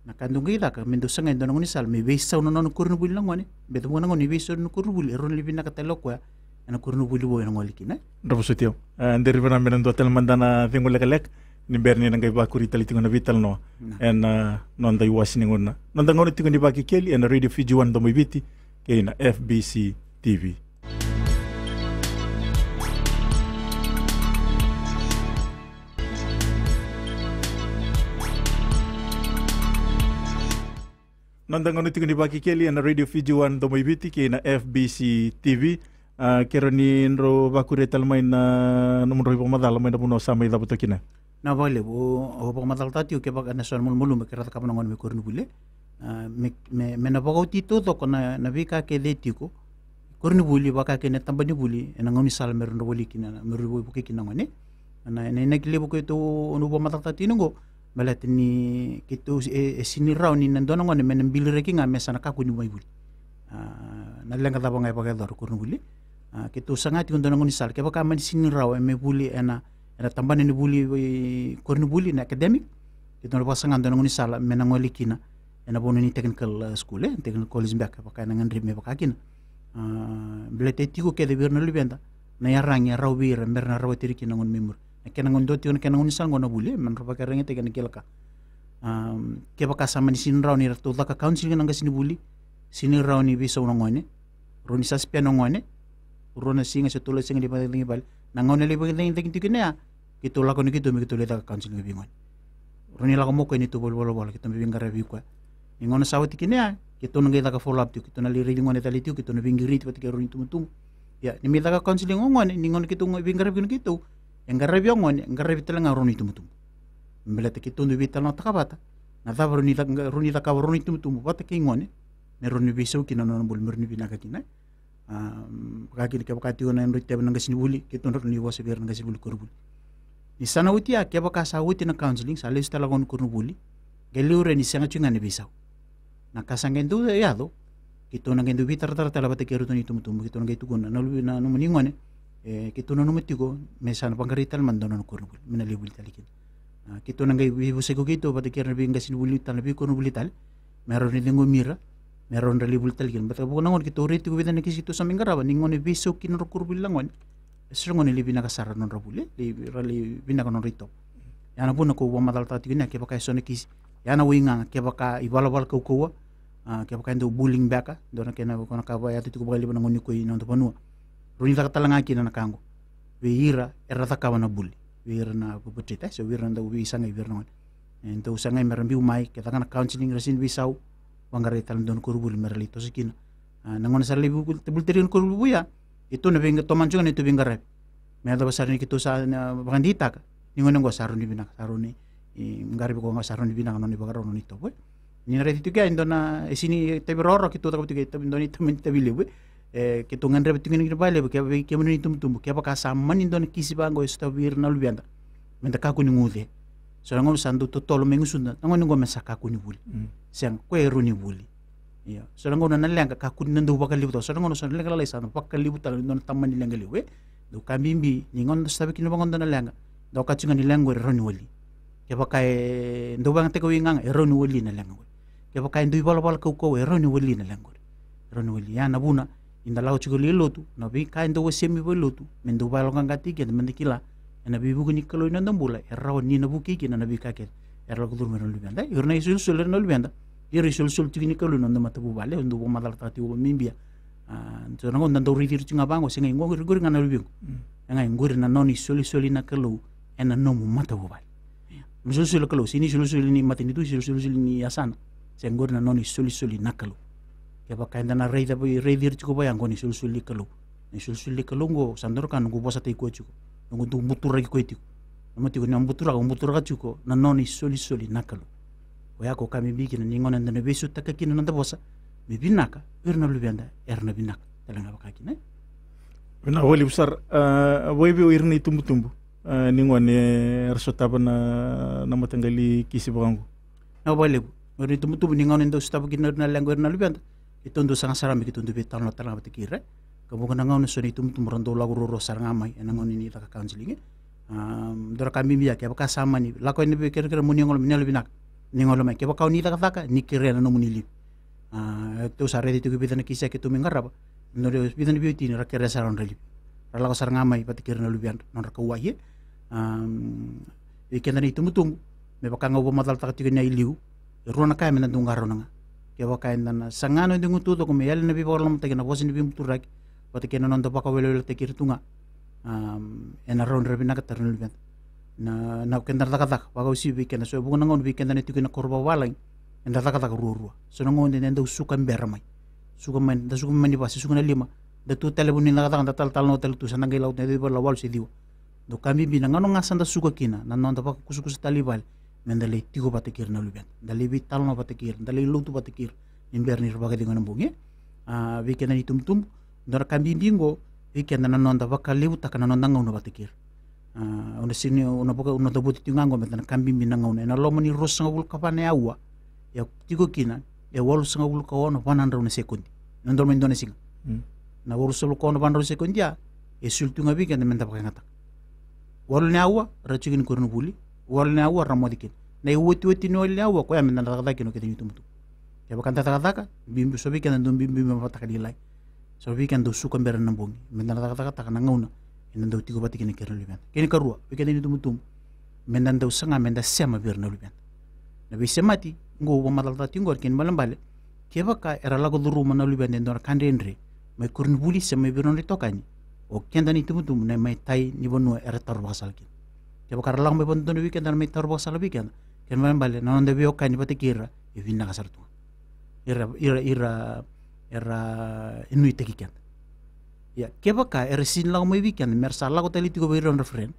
na ka dau qai caka, me dau sagai e dua na gaunisala me veisau na nona koronivuli na gone. Baleta vua na gauna ni veisau na koronivuli, e rawa ni lai vinaka tale o koya ena koronivuli vou ena gole kina. Dra vosoti au. A, deri vinaka me na dua tale mada na cegu lekaleka ni bera ni na qai vakuri tale tiko na veitalanoa ena, a, noda iwase ni gauna, noda gauna tiko ni Vakekeli ena Radio Fiji One Domo i Viti kei na F B C T V. Noda gauna tiko ni Vakekeli ena Radio Fiji One Domo i Viti kei na F B C T V. A, kerea ni drau vakuria tale mai na nomudrau ivakamacala mai na vanua sa mai cava toka kina. Na vakalevu, au vakamacalataka tiko kevaka ena so na malumalumu kerea cakava na gone mai koronivuli. A, me, me, me na vakaoti taucoko na, na veika kece e tiko koronivuli, vaka kei na tabana ni vuli, ena gaunisala me rawa ni wali kina, me rawa ni vukei kina na gone. Na, na inaki levu keitou, au vakamacalataka tiko qo, baleta ni keitou e, e sini rawa ni na dua na gone me na biliraki ga me sa na kakua ni mai vuli. A, na leqa cava ga e vakayacora koronivuli. A, keitou saga tiko dua na gaunisala, kevaka mani sini rawa me vuli ena, ena tabana ni vuli, e, koronivuli, na academic, keitou na vakasaga dua na gaunisala me na gole kina ena vanua ni technical, e, school, e, technical college beka, vaka ena gadrevi me vaka kina. A, baleta e tiko kece vei ira na luveda na iyaragi e rawa vei ira me ra na rawati ira kina na gone mai muri. Na kena gauna dua tiko na kena gaunisala qo na vuli, e, me na vakaraici kina na kila ka. A, kevaka sa mani sini rawa ni ratou caka counselling na qasenivuli, sini rawa ni veisau na gone, rawa ni suspend na gone rua na siga se tolu na siga ni vakacagicagi vale. Na gauna lai vakacagicagi tiko kina ya, keitou lako ni keitou me keitou lai caka counselling vei gone. Rawa ni lako mai o koya ena neitou valenivolavola, keitou mai veiqaravi vei koya. Ni gauna sa oti kina ya, Keitou na qai caka follow up tiko, keitou na lai raici gone tale tiko, keitou na veiqiriti vata kei rau na itubutubu. Ia ni mai caka counseling o gone, ni gauna keitou veiqaravi kina keitou, e qaravi o gone, e qaravi tale ga rau na itubutubu. Baleta keitou dau veitalanoataka vata na cava rau ni caka, rau ni cakava rau na itubutubu vata kei gone, me rau ni veisau kina na nona bula, me rau ni vinaka kina. Vaka kina kevaka tiko na nodra itavi na qasenivuli, keitou na rau ni vosa vei ira na qasenivuli koronivuli. Ni sa na oti ya, kevaka sa oti na counseling, sa lesu tale gona koronivuli, qai liu ira ni sega tiko ga na veisau. Na ka sa qai dau yaco, keitou na qai dau veitaratara tale vata kei ratou na itubutubu, keitou na qai tukuna na luve, na nomuni gone, e keitou nanuma tiko me sa na vaqarai tale mada dua na nona koronivuli me na lai vuli tale kina. Keitou na qai veivosaki ko keitou vata kei ira na veiqasenivuli tale, na veikoronivuli tale, me rau ni ciqomi ira me rau na lai vuli tale kina. Baleta vuqa na gauna keitou raici tiko vei ira na kisi keitou sa mai qarava, ni gauna e veisau kina na nodra koronivuli na gone, e so na gauna e lai vinaka sara na nodra vuli, lai, ra lai vinaka na nodra itovo. Ya na vuna kau vakamacalataka tiko ni a kevaka e so na kisi, ya na waigaga, kevaka ivalavala kaukauwa, a kevaka e dau bullying beka, dua na kena, ko na ka vakayaco tiko vakalevu na gauna nikua ena noda vanua. Rau ni caka tale ga kina na ka oqo vei ira era cakava na bully, vei ira na perpetrator, se vei ira na dau veisagai vei ira na gone. E dau sagai me ra biu mai, ke caka na counseling, ra sega ni veisau, vaqarai tale dua na koronivuli me ra lai toso kina. Na gauna sa ra lai vuli tale na koronivuli vei ya, keitou na veiqaravi, tomana tiko ga na neitou veiqaravi me yacova sara ni keitou sa na vakadeitaka ni gone oqo sa rau ni vinaka, sa rau ni qaravi koya ga, sa rau ni vinaka na nona ivakarau, na nona itovo. Ni na raici tiko ya e dua na, e sega ni itavi rawarawa, keitou cakava tiko e dua na itavi, itavi levu. E keitou gadreva tiko kina vakalevu, ke vei kemuni na itubutubu, kevaka sa mani dua na kisi vaqo e sotavi ira na luveda, me da kakua ni guce. So na gauna sa dau totolo mai gusuda, na gone oqo me sa kakua ni vuli. Sega, koya e rawa ni vuli. Io, so na gauna na leqa kakua ni na dau vakalevu tale, so na gauna so na leqa lalai sa na vakalevu tale, dua na tamani leqa levu. E dau ka bibi ni gauna da sotava kina vaqo dua na leqa, da okati ga ni leqa qori e rawa ni wali. Kevaka e dau vakayagataki waigaga, e rawa ni wali na leqa qori. Kevaka e dau ivalavala kaukauwa, e rawa ni wali na leqa qori. E rawa ni wali. Ya na vuna ni da lako tiko lai lotu, na veika e dau wasea mai vale ni lotu me dau vakayaloqaqataki keda, me da kila ena veivuke ni Kalou ena noda bula, e rawa ni na vukei kina na veika kece era lako curuma ira na luveda. Ira na isolisoli, ira na luveda, ira isolisoli tiko ni Kalou ena noda matavuvale. Au dau vakamacalataka tiko vakabibi ya. A, so na gauna da dau raici ira tiko ga vaqo, sega, qori, qori ga na luvequ. E qori na nona isolisoli na Kalou ena nomu matavuvale. Isolisoli na Kalou, sega ni isolisoli ni matanitu, isolisoli ni yasana. Se qori na nona isolisoli na Kalou. Kevaka eda na raica, raici ira tiko vaya qo na isolisoli ni Kalou. Na isolisoli ni Kalou qo sa dua na ka noqu vosataki koya tiko, noqu dau buturaki koya tiko. Nanuma tiko ni o buturaka, o buturaka tiko na nona isolisoli na Kalou. Oya ko ka bibi kina ni gauna eda na veisautaka kina na noda vosa me vinaka vei ira na luveda, era na vinaka tale ga vakakina. Vinaka vakalevu sara. A, vakavei o ira na itubutubu, a, ni gone era sotava na, na mataqali kisi vaqo? Na vakalevu o ira na itubutubu, ni gauna e dau sotava kina na leqa o ira na luveda, keitou dau saga sara mai, keitou dau veitalanoa tale ga vata kei ira. Ka vuqa na gauna so na itubutubu ra dau lako ruarua sara ga mai ena gauna ni caka counseling. A, dua na ka bibi ya, kevaka sa mani lako yani na veikerekere, mo ni gole mai, ni yalovinaka, ni gole mai. Kevaka o ni cakacaka, ni kerea na nomuni livi. A, tou sa raica tiko e vica na kisi ya keitou mai qarava, na vica na veiwatini ra kerea sara na nodra livi. Ra lako sara ga mai vata kei ira na luvedra, na nodra kauwai. A, vei keda na itubutubu, me vaka ga au vakamacalataka tiko yani i liu, e rua na ka ya me da dau qarauna ga. Kevaka eda na saga na noda igutu taucoko me yali na veivakarorogomataki, na vosa ni veibuturaki vata kei na noda vakaweleweletaki ira tu ga, a, ena rawa ni ra vinakata na luveda. Na, na keda na cakacaka, vakauasivi vei keda, so e vuqa na gauna vei keda na tiko ena koro vakavalagi, eda cakacaka ruarua. So na gauna eda dau suka bera mai, suka mai, da suka mai na iva se suka na lima, da tu tale vuni na cakacaka, da talatalanoa tale tu, sa da qai lako tu na iva, walu se ciwa. Dau ka bibi na gauna ga sa da suka kina, na noda vakakusakusa tale i vale, me da lai tiko vata kei ira na luveda, da lai veitalanoa vata kei ira, da lai lotu vata kei ira, ni bera ni ra vakacegu ena bogi. A, vei keda na itubutubu, dua na ka bibi qo vei keda, na noda vakalevutaka na noda gauna vata kei ira. A, au na sega ni, au na vaka, au na cavuta tiko ga qo me da na ka bibi na gauna. Ena loma ni ruasagavulu ka va na aua e tiko kina e walusagavulu ka ono vanadrau na sekodi. Na dolo mai dua na siga. Na walusagavulu ka ono vanadrau na sekodi ya e soli tu ga vei keda me da vakayagataka. Walu na aua ra tiko kina koronivuli, walu na aua ra moce kina. Na iotioti ni walu na aua, koya me da na cakacaka kina o keda na itubutubu. Kevaka da cakacaka, bibi so vei keda dau bibi me vakataka lailai. So vei keda dau suka bera na bogi, me da na cakacakataka na gauna eda dau tiko vata kina kei ira na luveda. Kena ikarua, vei keda na itubutubu, me da dau saga me da sema vei ira na luveda. Na veisemati qo au vakamacalataka tiko qori, kena ibalebale, kevaka era lako curuma na luveda e dua na ka dredre mai koronivuli se mai vei ira na nodra itokani, o keda na itubutubu na imaitai ni vanua era taro vakasala kina. Kevaka ra lako mai vakadodonu vei keda, ra mai taro vakasala vei keda, kena ibalebale na noda veiwekani vata kei ira e vinaka sara tu ga. Ira, ira, ira, era nuitaki keda. Ia, kevaka era sini lako mai vei keda, me ra sa lako tale tiko vei ira nodra friend,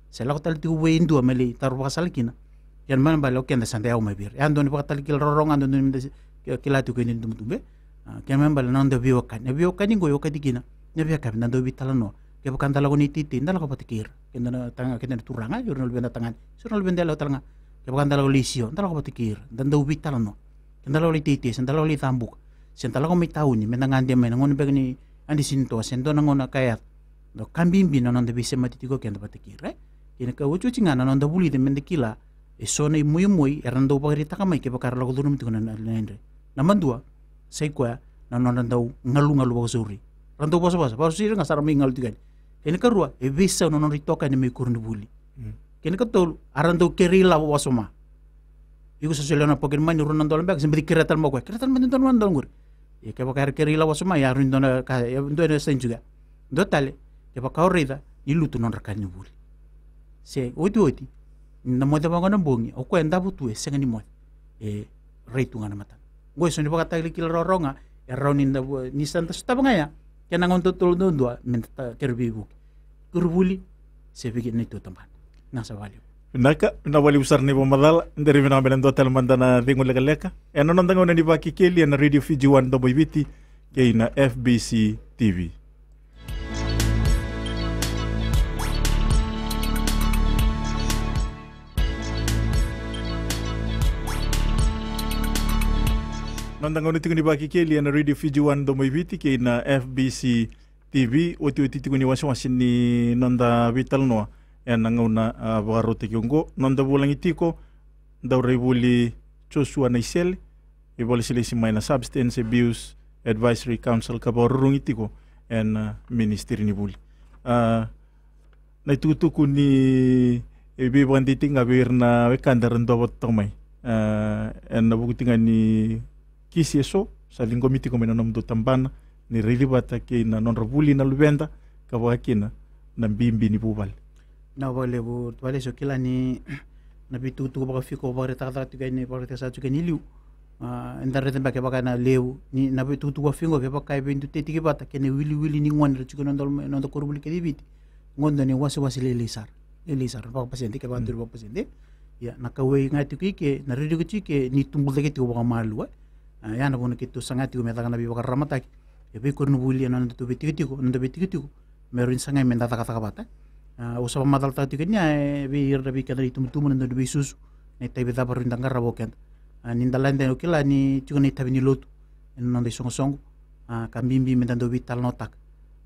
se lako tale tiko vei dua me lai taro vakasala kina, kena ibalebale o keda sa da yawa mai vei ira. E a dua ni vakatale kila rorogo, a dua ni meda kila tiko e dua ni tubutubu, e. A, kena ibalebale na noda veiwekani. Na veiwekani qo e okati kina na veiyakavi, da dau veitalanoa. Kevaka da lako ni teitei, da lako vata kei ira. Keda na taga, keda na turaga, ira na luveda tagane, se ira na luveda yalewa tale ga. Kevaka da lako lai sio, da lako vata kei ira, da dau veitalanoa. Ke da lako lai teitei, se da lako lai cabuka, se da lako mai tauni, me da gade mai na gauna beka ni a di sini toa, se dua na gauna ka yaco. Dau ka bibi na noda veisemati tiko keda vata kei ira, e. Kei na ka otioti ga na noda vulica me da kila eso na imoimoi era dau vakaraitaka mai kevaka era lako curuma tiko na, na, na idre. Na madua, sa i koya na nodra dau galugalu vakasauri. Ra dau vosavosa, vakasauri ira ga sa ra mai galu tiko yani. Kei na karua, e veisau na nodra itokani mai koronivuli. Mm. Kei na katolu, a ra dau kerei lavo wasoma. Iko sa solia na pocket money, rua na dola beka, se baci kerea tale mai o koya. Kerea tale mai dua na dola qori. Ia kevaka era kerei lavo wasoma, ia rui dua na ka, ia dua na saini tiko ya. Dua tale, kevaka o raica ni lutu nodra ka ni vuli. Se otioti, ni da moce vaqo na bogi, o koya e davo tu e sega ni moce. E rai tu ga na matana. Qo e so ni vakatale kila rorogo ga, e rawa ni da vu-, ni sa da sotava ga ya, kena gauna totolo duadua, me da ta-, kere veivuke. Koronivuli, se vei keda na neitou tabana. Naka sa vakalevu. Vinaka, vinaka vakalevu sara na ivakamacala. Dere vinaka me na dua tale mada na cegu lekaleka. Ena noda gauna ni Vakekeli ena Radio Fiji One Domo i Viti kei na F B C T V. Noda gauna tiko ni Vakekeli ena Radio Fiji One Domo i Viti kei na F B C T V, otioti tiko ni wasewase ni noda veitalanoa ena gauna, a, vakarautaki oqo. Noda vulagi tiko, Dauraivuli Joshua Naisele, ivakalesilesi mai na Substance Abuse Advisory Council ka vakarurugi tiko ena, a, Ministry ni Vuli. A, na itukutuku ni, e, veivakadeitaki ga vei ira na wekada era dua vata toka mai. A, ena vuku tiko ga ni kisi eso sa ciqomi tiko mai na nomudou tabana, ni raici vata kei na nodra vuli na luveda, ka vaka kina na bibi ni vuvale. Vinaka vakalevu, Valesi, o kila ni na veitukutuku vakafiko vakaraitaka tiko yani, vakaraitaka sara tiko yani i liu. A, eda raica beka kevaka na levu ni na veitukutuku vakafiko, kevaka e veidutei tiko vata kei na iwiliwili ni gone era tiko ena noda, noda koronivuli kece i Viti. Qo e dua na iwasewase lailai sara. Lailai sara, vakapasede, kevaka dua na vakapasede. Ia, na kauwai ga tiko i ke, na ririko tiko i ke, ni tubu cake tiko vakamalua. A, ia na vuna keitou saga tiko me caka na veivakararamataki e veikoronivuli ena nodatou veitikotiko, noda veitikotiko, me rawa ni sagai me da cakacaka vata. A, au sa vakamacalataka tiko ni a, e, vei ira na vei keda na itubutubu, na dau ni veisusu, na itavi cava rawa ni da qarava o keda. A, ni da lade, o kila ni tiko na itavi ni lotu ena noda isoqosoqo. A, ka bibi me da dau veitalanoataka,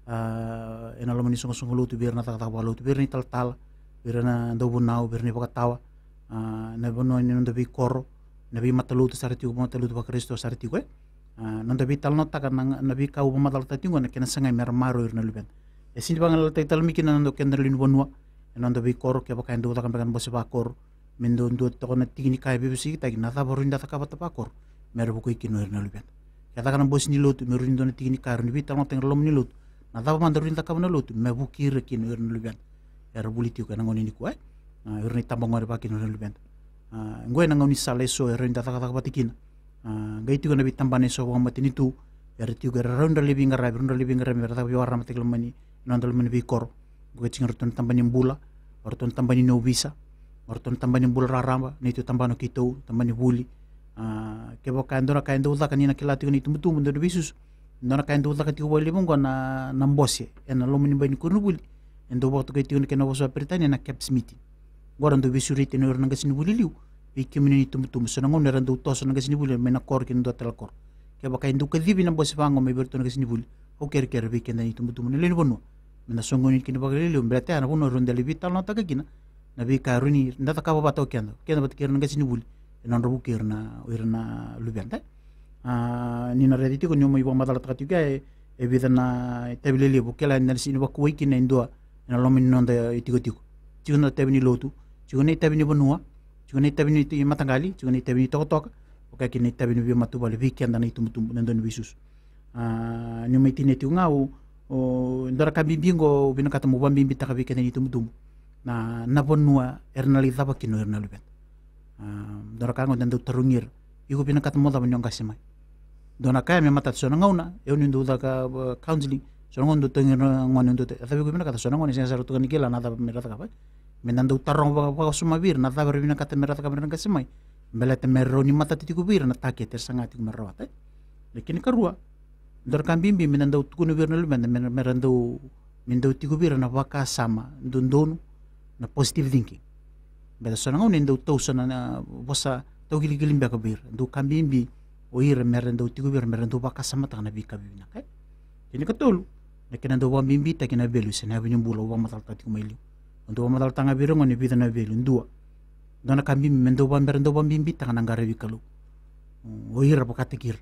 a, ena loma ni soqosoqo lotu, vei ira na cakacaka vakalotu, vei ira na italatala, vei ira na dauvunau, vei ira na ivakatawa, a, na vanua ni noda veikoro, na veimatalotu sara tiko, matalotu vaKarisito sara tiko, e. A, noda veitalanoataka na, na veika au vakamacalataka tiko qo, na kena sagai me ra maroroi ira na luveda. E sini vagalalataki tale mai kina na noda, keda na lewe ni vanua ena noda veikoro, kevaka e dau caka beka na bose vakoro, me dau dua toka na tiki ni ka e veivasikitaki, na cava rawa ni da cakava vata vakoro me ra vukei kina o ira na luveda. Ke caka na bose ni lotu, me rawa ni dua na tiki ni ka e rawa ni veitalanoataki ena loma ni lotu, na cava mada rawa ni cakava na lotu me vukei ira kina o ira na luveda era vuli tiko ena gauna nikua, e. A, ira na itabagone vaka kina o ira na luveda. A, qo ena gaunisala eso e rawa ni da cakacaka vata kina. A, qai tiko na veitabana eso vakamatanitu era tiko, era rawa ni ra lai veiqaravi, rawa ni ra lai veiqaravi me ra caka veivakararamataki ena loma ni, noda loma ni veikoro. Qo e tiko ga ratou na tabana ni bula, o ratou na tabana ni ovisa, o ratou na tabana ni bula raraba, neitou tabana o keitou, tabana ni vuli. A, kevaka e dua na ka e dau caka, ni na kila tiko na itubutubu, dau na veisusu, e dua na ka e dau caka tiko vakalevu qo na, na bose ena loma ni bai ni koronivuli, e dau vakatokai tiko na kena vosa vaPeritania na caps meeting. Qo ra dau veisureti ena o ira na qasenivuli e liu, vei kemuni na itubutubu. So na gauna era dau toso na qasenivuli mai na koro ki na dua tale na koro. Kevaka e dau kacivi na bose vaqo mai vei iratou na qasenivuli, au kerekere vei keda na itubutubu na lewe ni vanua me da soqoni kina vakalialiai, baleta ya na vanua e rawa ni da lai veitalanoataka kina na veika e rawa ni da cakava vata o keda, keda vata kei ira na qasenivuli, ena nodra vukei ira na, o ira na luveda. A, ni na raica tiko niu mai vakamacalataka tiko ya, e, e vica na itavi lelevu, kila ni da na sini vakauwai kina e dua ena loma ni noda itikotiko. Tiko na itavi ni lotu, tiko na itavi ni vanua, tiko na itavi ni ti-, mataqali, tiko na itavi ni tokatoka, vaka kina na itavi ni veimatavuvale vei keda na itubutubu, na dau ni veisusu. A, niu mai tinia tiko ga, o, o, e dua na ka bibi qo au vinakata meu vakabibitaka vei keda na itubutubu. Na, na vanua era na lai cava kina o ira na luveda. A, dua na ka qo da dau tarogi ira. Iko vinakata mo cava ni o qase mai? Dua na ka ya me matata, so na gauna e, o ni dau caka counselling, so na gauna dau tagi na gone, dau cavi iko vinakata, so na gone e sega sara tu ga ni kila na cava me ra cakava. Me na dau taroga vakawasoma vei ira na cava era vinakata me ra cakava me ra qase mai, baleta me rawa ni matata tiko vei ira na takete era saga tiko me ra rawata. Na kena ikarua, dua na ka bibi me na dau tukuna vei ira na luveda me ra dau, me dau tiko vei ira na vakasama dodonu, na positive thinking. Baleta so na gauna e dau tausa na vosa taukilikili beka vei ira, dau ka bibi o ira me ra dau tiko vei ira me ra dau vakasamataka na veika vivinaka. Kena ikatolu, na kena dau vakabibitaki na value se na yavu ni bula au vakamacalataka tiko mai liu. Au dau vakamacalataka ga vei ira gone e vica na value. Dua, dua na ka bibi me dau vaka, me ra dau vakabibitaka na qaravi Kalou. O ira vakataki ira.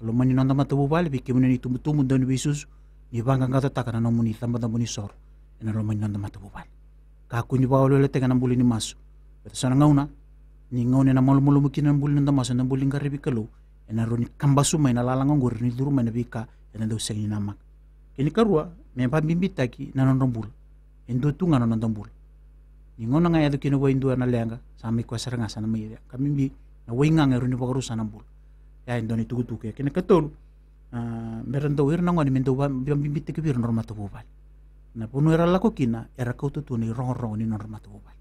Loma ni noda matavuvale, vei kemuni na itubutubu, dau ni veisusu, ni vaqaqacotaka na nomuni icabocabo ni soro ena loma ni noda matavuvale. Kakua ni vakaweleweletaki ena bula ni masu. Baleta so na gauna, ni gauna ena malumalumu kina na bula ni noda masu, na bula ni qaravi Kalou, ena rawa ni kabasu mai na lalaga oqori ni curu mai na veika ena dau sega ni namaka. Kena ikarua, me vakabibitaki na nodra bula. E dua tu ga na noda bula. Ni gauna ga e yaco kina vua e dua na leqa, sa mai koya sara ga sa na mai yaco. Ka bibi na waigaga e rawa ni vakarusa na bula. Ya e dua na itukutuku. Kena ikatolu, a, me ra dau, ira na gone me dau vakabibitaki vei ira na nodra matavuvale. Na vanua era lako kina era kauta tu na irogorogo ni nodra matavuvale.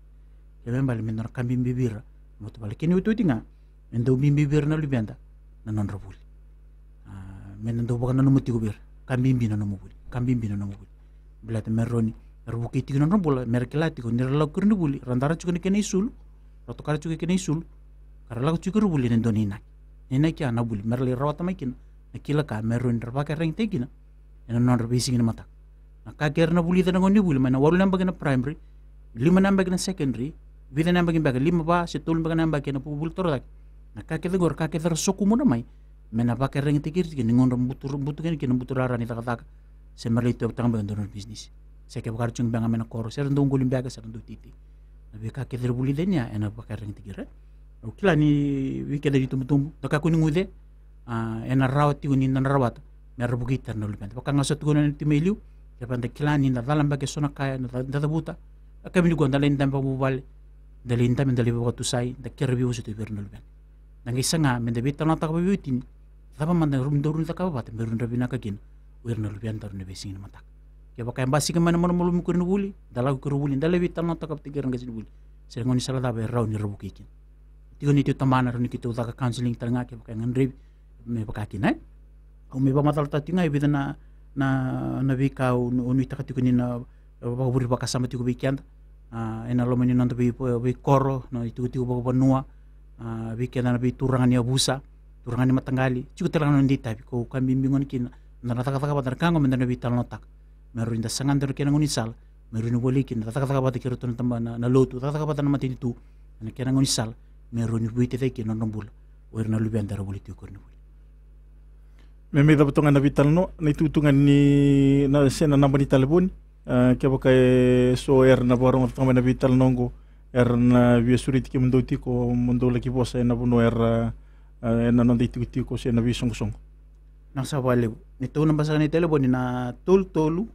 Kena ibalebale me dua na ka bibi vei ira na matavuvale. Kena iotioti ga, me dau bibi vei ira na luveda na nodra vuli. A, me na dau vakananuma tiko vei ira, ka bibi na nomu vuli, ka bibi na nomu vuli. Baleta me rawa ni ra vukei tiko na nodra bula, me ra kila tiko ni ra lako ki ira ni vuli, ra dara tiko na kena isulu, ra tokara tiko na kena isulu, ka ra lako tiko ki ira vuli ena dua na inaki. Na inaki ya na vuli, me ra lai rawata mai kina na kila ka me rawa ni ra vakareqetaki kina ena nodra veisiga ni mataka. Na ka kece era na vulica na gauna ni vuli, mai na walu na yabaki na primary, lima na yabaki na secondary, vica na yabaki beka, lima, va se tolu beka na yabaki ena vuli torocake. Na ka kece qori, ka kece era sokumuna mai me na vakareqetaki ira tiko ni gauna ra butu, butu kina, kina buturara ni cakacaka, se me ra lai tauyavutaka beka e dua na bisinisi, se kevaka ra tiko beka ga mai na koro, se ra dau qoli beka, se ra dau teitei. Na veika kece era vulica yani ya ena vakareqetaki ira. Au kila ni vei keda ni tubutubu, da kakua ni guce, a, ena rawa tiko ni da na rawata me ra vukei tale na luveda. Vaka ga sa tukuna na timi e liu, kevaka da kila ni da cala beka e so na ka ena ca-, da cavuta, a, ka vei ni qo da lai dabe vakavuvale, da lai dabe, da lai vakatusai, da kere veivosoti vei ira na luveda. Da qai saga me da veitalanoataka vakaveitini cava mada e rawa ni da cakava vata me rawa ni ra vinaka kina o ira na luveda ena veisiga ni mataka. Kevaka e basika mai na malumalumu ki ira ni vuli, da lako ki ira vuli, da lai veitalanoataka vata kei ira na qasenivuli se na gaunisala cava e rawa ni ra vukei kina. Tiko ni tiko tabana, rawa ni keitou caka counselling tale ga kevaka e gadrevi me vaka kina, e. Au mai vakamacalataka tiko ga e vica na, na, na veika au nu-, au nuitaka tiko ni na vakavure vakasama tiko vei keda, a, ena loma ni noda vei, veikoro, na itikotiko vakavanua, a, vei keda na veituraga ni yavusa, turaga ni mataqali, tiko tale ga na noda itavi, ko ka bibi gona kina na cakacaka vata, na ka qo me da na veitalanoataka me rawa ni da saga dua na kena gaunisala me rawa ni volai kina, cakacaka vata kei iratou na taba na, na lotu, cakacaka vata na matanitu ena kena gaunisala me rawa ni vueti cake kina na nodra bula o ira na luveda era vuli tiko ko ira ni vuli. Me mai cava toka ga na veitalanoa, na itukutuku ga ni na, se na naba ni talevoni, a, kevaka e so era na vakarogoca toka mai na veitalanoa oqo, era na via sureti kemudou tiko mo dou laki vosa ena vanua era, a, ena noda itikotiko se na veisoqosoqo. Vinaka saka vakalevu. Neitou naba saka ni talevoni na tolu tolu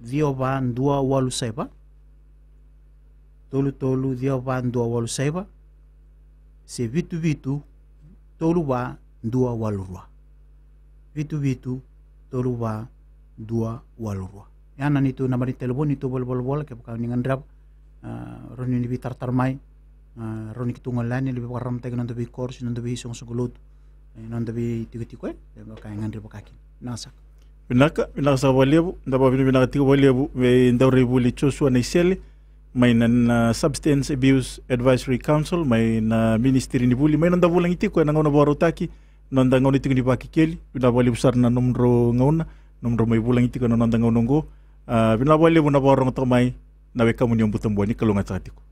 ciwa va dua walu saiva, tolu tolu ciwa va dua walu saiva, se vitu vitu tolu va dua walu rua. Vitu vitu tolu va dua walu rua. Ya na neitou naba ni talevoni, neitou volavolavola kevaka ni gadreva, a, rawa ni veitaratara mai, a, rawa ni keitou gole yani, lai veivakararamataki na noda veikoro se na noda veisoqosoqo lotu, e, na noda veitikotiko, e, kevaka e gadreva ka kina. Vinaka saka. Vinaka, vinaka saka vakalevu. Da vakavinavinaka tiko vakalevu vei Dauraivoli Joshua Naisele mai na, na Substance Abuse Advisory Council mai na Ministry ni Vuli, mai noda vulagi tiko ena gauna vakarautaki, noda gauna tiko ni Vakekeli. Vinaka vakalevu sara na nomudrau gauna, nomudrau mai vulagi tiko ena noda gauna oqo. A, vinaka vakalevu na vakarogo toka mai, na wekamuni o Butabua, ni kalougata tiko.